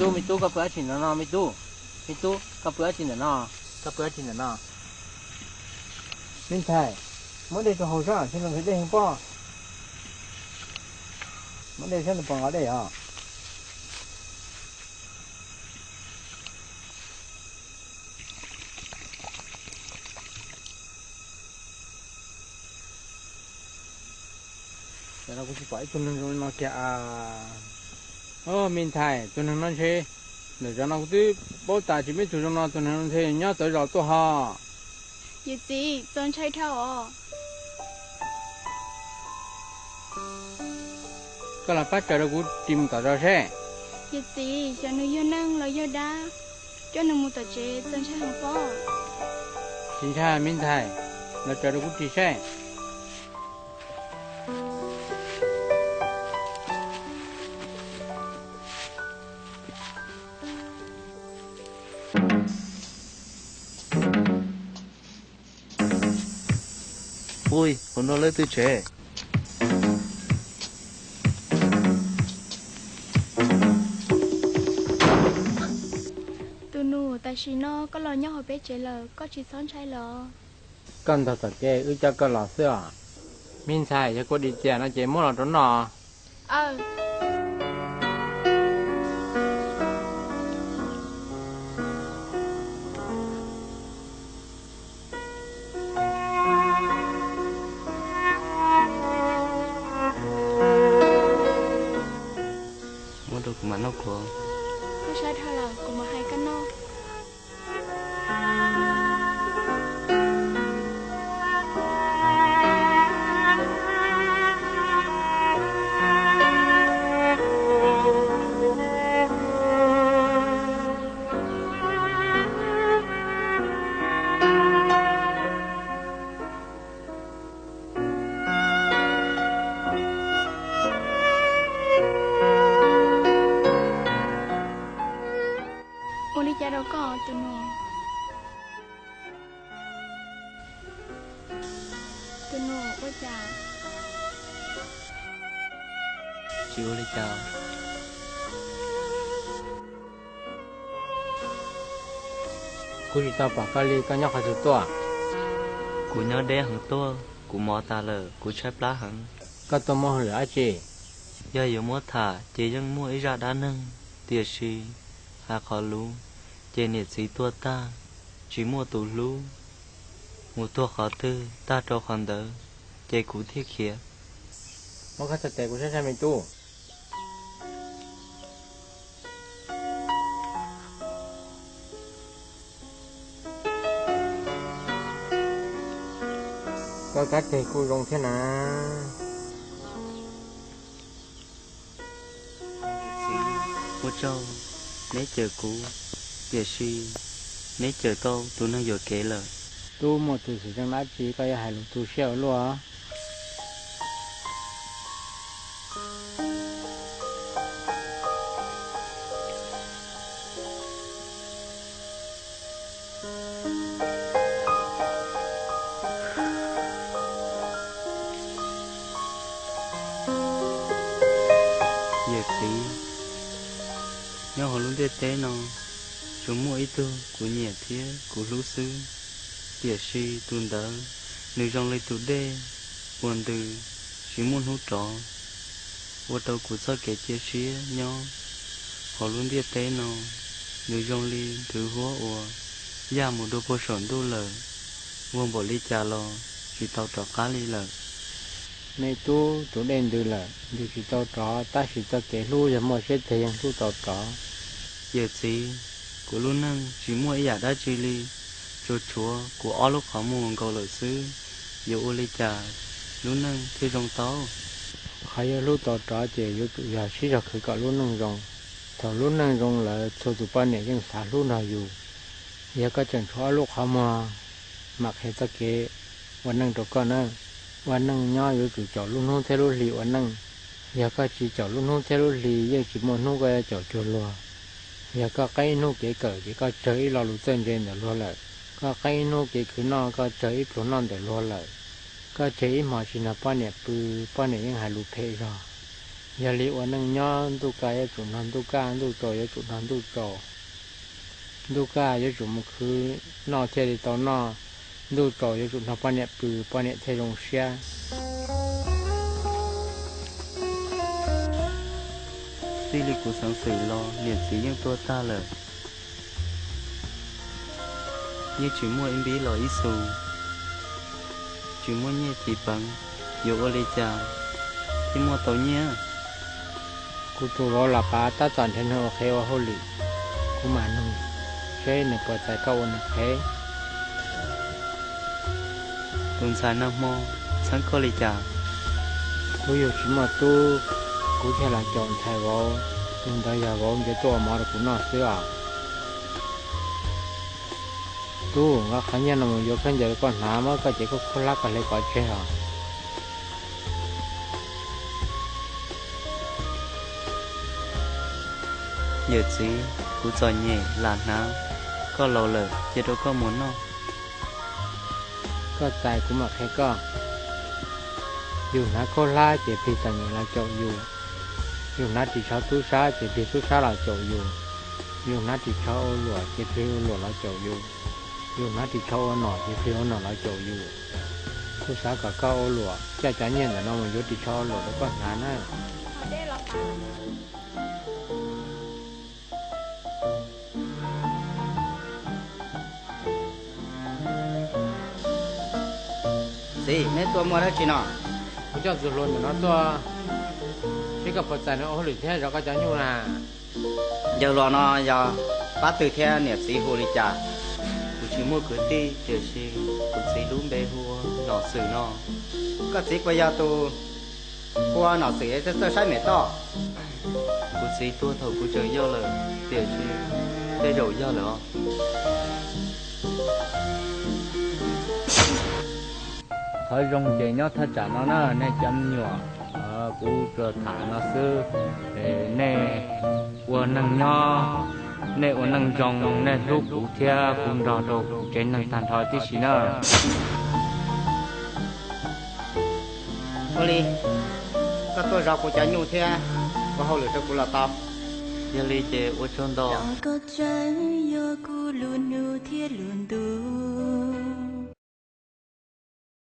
Me tub, koj pw dab tsi ntawm no me tub? Me tub, koj pw dab tsi ntawm no? Koj pw dab tsi ntawm no? Me ntxhais, muab dej rau haus saib, seb nws nqhis dej heev pob. Muab dej saib nws puas nqos dej os. Tam no kuv tsis pom ib tug neeg zoo li no kiag as. Au, me ntxhais, tus neeg no ntshe, ntawm zos no kuv twb paub tas tsis muaj ib tug zoo no, tus neeg no ntshe nyob txawv zos tuaj hos. Yawm txiv, txaus ntshai dhau os. Koj los pab raws rau kuv ris mus tom zos seb. Yawm txiv, xyov nws yog neeg los yog dab, coj nws mus tom tsev txaus ntshai heev pob. Tsis ntshai me ntxhais, los raws rau kuv ris seb. Ui, hauv no leej twg tsev? Tus nus, tam sim no koj los nyob hauv peb tsev lawm, koj tsis txhob ntshai los. Koj ntog tom kev, wb coj koj los xwb os. Me ntxhais, yog kua dis cia no ces muab los rau noj. Muab rau kuv mam noj kuv. Koj sab dhau lawm, kuv mam hais koj noj. Ua li cas rau koj tus nus? Tus nus ua cas? Tsis ua li cas. Kuv tsis tau pom koj li, koj nyob qhov twg tuaj? Kuv nyob deb heev tuaj, kuv mov tas lawm, kuv tshaib plab heev. Koj tuaj muaj hauj lwm dab tsi? Yog yuav muab tham ces yeej muaj ib zaj dab neeg, tiam sis hais qhov luv ces niam txiv tuag tag, tsis muaj tus hlub, mus tuag qhov twg tag rau qhov ntawd, ces kuv thiaj khiav. Muab koj txhais tes kuv saib saib me tub. Koj kab teg kuj zoo thiab na. Ua tsaug, neb cawm kuv, tiam sis neb cawm tau tus neeg yuam kev lawm. Tub muaj tus xwm txheej dab tsi koj yuav hais lus tu siab ua luaj? Yawm txiv, nyob hauv lub ntiaj teb no, tsuas muaj ib tug kuv nyiam thiab kuv hlub xwb, tiam sis tus ntawd nws zoo li tus dej uas ntws tsis muaj hnub rov, ua rau kuv txoj kev cia siab nyob hauv lub ntiaj teb no, nws zoo li nrwv huab uas yaj mus dua puag saum ntuj lawm, vuag npaum li cas los tsis tau rov qab li lawm. Me tub, tus dej ntws lawm, ntws tsis tau rov, tab sis txoj kev hlub yog muaj siab tiag yeej hlub tau rov. Yawm txiv, kuv lub neej tsis muaj ib yam dab tsi li, tsuas tshuav kuv ob lub qhov muag nkaus lawm xwb, yuav ua li cas lub neej thiaj zoo tau? Qhov yuav hlub tau rov ces yuav tsum yog sib zog khwv kom lub neej zoo. Thaum lub neej zoo lawm txhua tus poj niam yeej xav hlub nrog yus. Yog koj tseem tshuav ob lub qhov muag, mam qhia txoj kev ua neej rau koj na. Ua neej nyob yuav tsum caum lub hnub thiab lub hli ua neej. Yog koj tsis caum lub hnub thiab lub hli yeej tsis muaj hnub koj yuav caum cuag luag. Yog koj qeb ib hnub kev kawm ces koj tsawg ib lo lus txawj ntse ntawm luag lawm. Koj qeb ib hnub kev khwv noj koj tsawg ib pluag noj ntawm luag lawm. Koj tseg ib hmos tsis nrog poj niam pw, poj niam yeej hais lus phem zog. Yog li ua neej nyob ntuj kaj yuav tsum nrog ntuj kaj, ntuj tsaus yuav tsum nrog ntuj tsaus. Ntuj kaj yuav tsum mus khwv noj thiaj li tau noj, ntuj tsaus yuav tsum nrog poj niam pw poj niam thiaj zoo siab. Txij li kuv xeev xwm los niam txiv yeej tuag tag lawm, yeej tsis muaj ib npib los ib xus, tsis muaj nyiaj tiv peev, yuav ua li cas thiaj muaj tau nyiaj? Kuv tus vauv Lam Pav tab tom nrhiav neeg ua qhev ua hauj lwm, kuv mam nug seb nws puas txais koj ua nws qhev. Tus ntxhais nag hmo txheeb koj li cas? Kuv yug tsis muaj tub, kuv thiaj los caum ntxhais vauv, tus ntawd yog vauv nrhiav tuaj ua mov rau kuv noj xwb os. Tub, nqa qhov nyiaj no mus yuav khaub ncaws rau koj hnav, muab koj cev khaub hlab koj hle pov tseg os. Yawm txiv, kuv txom nyem lam hnav, koj laus lawm cia rau koj mus noj. Koj txais kuv mam qhia koj. Yus hnav khaub hlab ces plig txom nyem los caum yus, yus hnav ris tsho tub sab ces plig tub sab los caum yus, yus hnav ris tsho ua luam ces plig ua luam los caum yus, yus hnav ris tsho ua nom ces plig ua nom los caum yus. Kuv xav kom koj ua luam, coj cov nyiaj ntawm no mus yuav ris tsho ua luam rau koj hnav na. Txiv, neb tuaj muaj dab tsi no? Kuv coj ntxwg hluas ntawm no tuaj, seb koj puas txais nws ua hauj lwm thiab zov koj cov nyuj na. Yawg hluas no yog pab twg thiab niam txiv hu li cas? Kuv tsis muaj kwv tij, tiam sis kuv txiv lub npe hu ua Nom Xwm no. Koj txiv puas yog tus hu ua Nom Xwm es txawj saib mem toj? Kuv txiv tuag thaum kuv tseem yau lawm, tiam sis tej zaum yog lawm os. Qhov zoo ces nyob thaj tsam no na nej cov me nyuam, kuv tsuas tham no xwb. Nej ua neej nyob, nej ua neej zoo, nej hlub kuv thiab kuv nrog rau kuv tsev neeg tag nrho tib si na. Ua li, koj tuaj zov kuv cov nyuj thiab ua hauj lwm rau kuv los tau. Yog li ces ua tsaug ntau. Koj tseem yog kuv lub hnub thiab lub ntuj.